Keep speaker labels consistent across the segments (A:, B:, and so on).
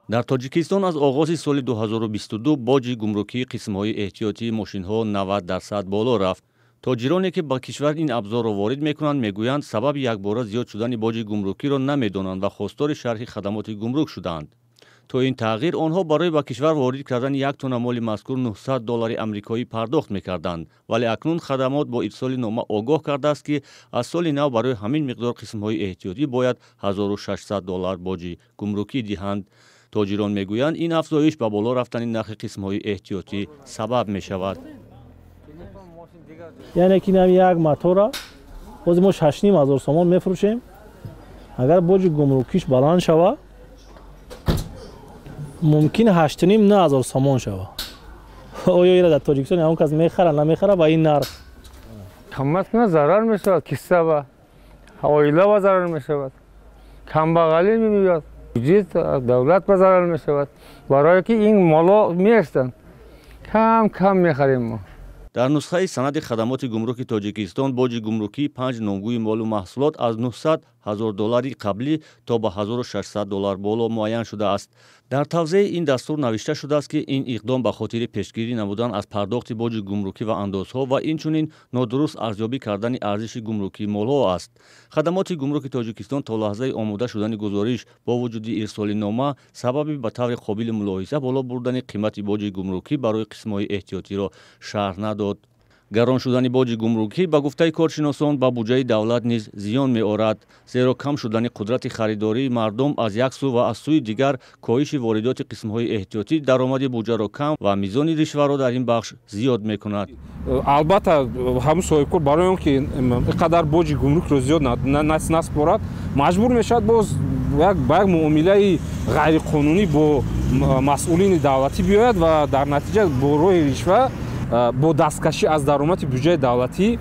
A: Дар Тоҷикистон аз оғози соли 2022 боҷи гумрукии қисмҳои эҳтиётии мошинҳо 90% боло рафт. Тоҷироне, ки ба кишвар ин абзорро ворид мекунанд, мегӯянд, сабаби якбора зиёд шудани боҷи гумрукиро намедонанд ва хостори шарҳи хадамоти гумрук шудаанд. То ин тағйир онҳо барои ба кишвар ворид кардани як тонна моли мазкур 900 доллари амрикоӣ пардохт мекарданд, вале акнун хадамот бо ирсоли нома огоҳ кардааст, ки аз соли нав барои ҳамин миқдор қисмҳои эҳтиётӣ бояд 1600 доллар боҷи гумрукӣ диҳанд. Тоҷирон мегӯянд, ин афзоиш ба боло рафтани нархи қисмҳои эҳтиётӣ сабаб мешавад.
B: Яъне ки як мотора боз мо 6,5 ҳазор сомон мефурӯшем. Агар боҷи гумрукиш баланд шава, мумкин 8,5, 9 ҳазор сомон шава. Оё ира дар Тоҷикистон ягон кас мехара, намехара ба ин нарх?
C: Қимат кунад, зарар мешавад, кисса ба оила ба зарар мешавад, камбағалӣ меояд, буҷет давлат ба зарар мешавад, барое ки ин моло меестанд, кам кам мехарем мо.
A: Дар нусхаи санади хадамоти гумруки Тоҷикистон боҷи гумрукии панҷ номгӯи молу маҳсулот аз 900 ҳазор доллари қаблӣ то ба 1600 доллар боло муайян шудааст. Дар тавзеҳи ин дастур навишта шудааст, ки ин иқдом ба хотири пешгирӣ намудан аз пардохти боҷи гумрукӣ ва андозҳо ва инчунин нодуруст арзёбӣ кардани арзиши гумрукии молҳо аст. Хадамоти гумруки Тоҷикистон то лаҳзаи омода шудани гузориш, бо вуҷуди ирсоли нома, сабаби ба таври қобили мулоҳиза боло бурдани қимати боҷи гумрукӣ барои қисмҳои эҳтиётиро шарҳ надод. Гарон шудани боҷи гумрукӣ, ба гуфтаи коршиносон, ба буҷаи давлат низ зиён меорад, зеро кам шудани қудрати харидории мардум аз як сӯ ва аз сӯи дигар коҳиши воридоти қисмҳои эҳтиётӣ даромади буҷаро кам ва мизони ришваро дар ин бахш зиёд мекунад.
D: Албатта, ҳамун соҳибкор барои он ки ин қадар боҷи гумрукро зиёд наспорад, маҷбур мешавад боз ба як муомилаи ғайриқонунӣ бо масъулини давлатӣ биёяд ва дар натиҷа бо роҳи ришва, бо дасткашӣ аз даромади буҷаи давлатӣ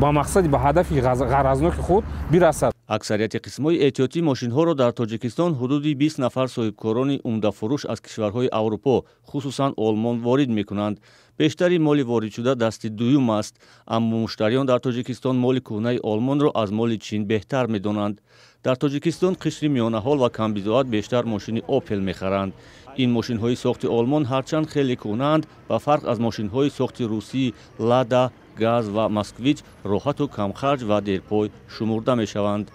D: ба мақсади, ба ҳадафи ғаразноки худ бирасад.
A: Аксарияти қисмҳои эҳтиётии мошинҳоро дар Тоҷикистон ҳудуди 20 нафар соҳибкорони умдафурӯш аз кишварҳои Аврупо, хусусан Олмон, ворид мекунанд. Бештари моли воридшуда дасти дуюм аст, аммо муштариён дар Тоҷикистон моли кӯҳнаи Олмонро аз моли Чин беҳтар медонанд. Дар Тоҷикистон қишри миёнаҳол ва камбизоат бештар мошини Опел мехаранд. Ин мошинҳои сохти Олмон ҳарчанд хеле кӯҳнаанд, ба фарқ аз мошинҳои сохти русӣ Лада, Газ ва Москвич роҳату камхарҷ ва дерпой шумурда мешаванд.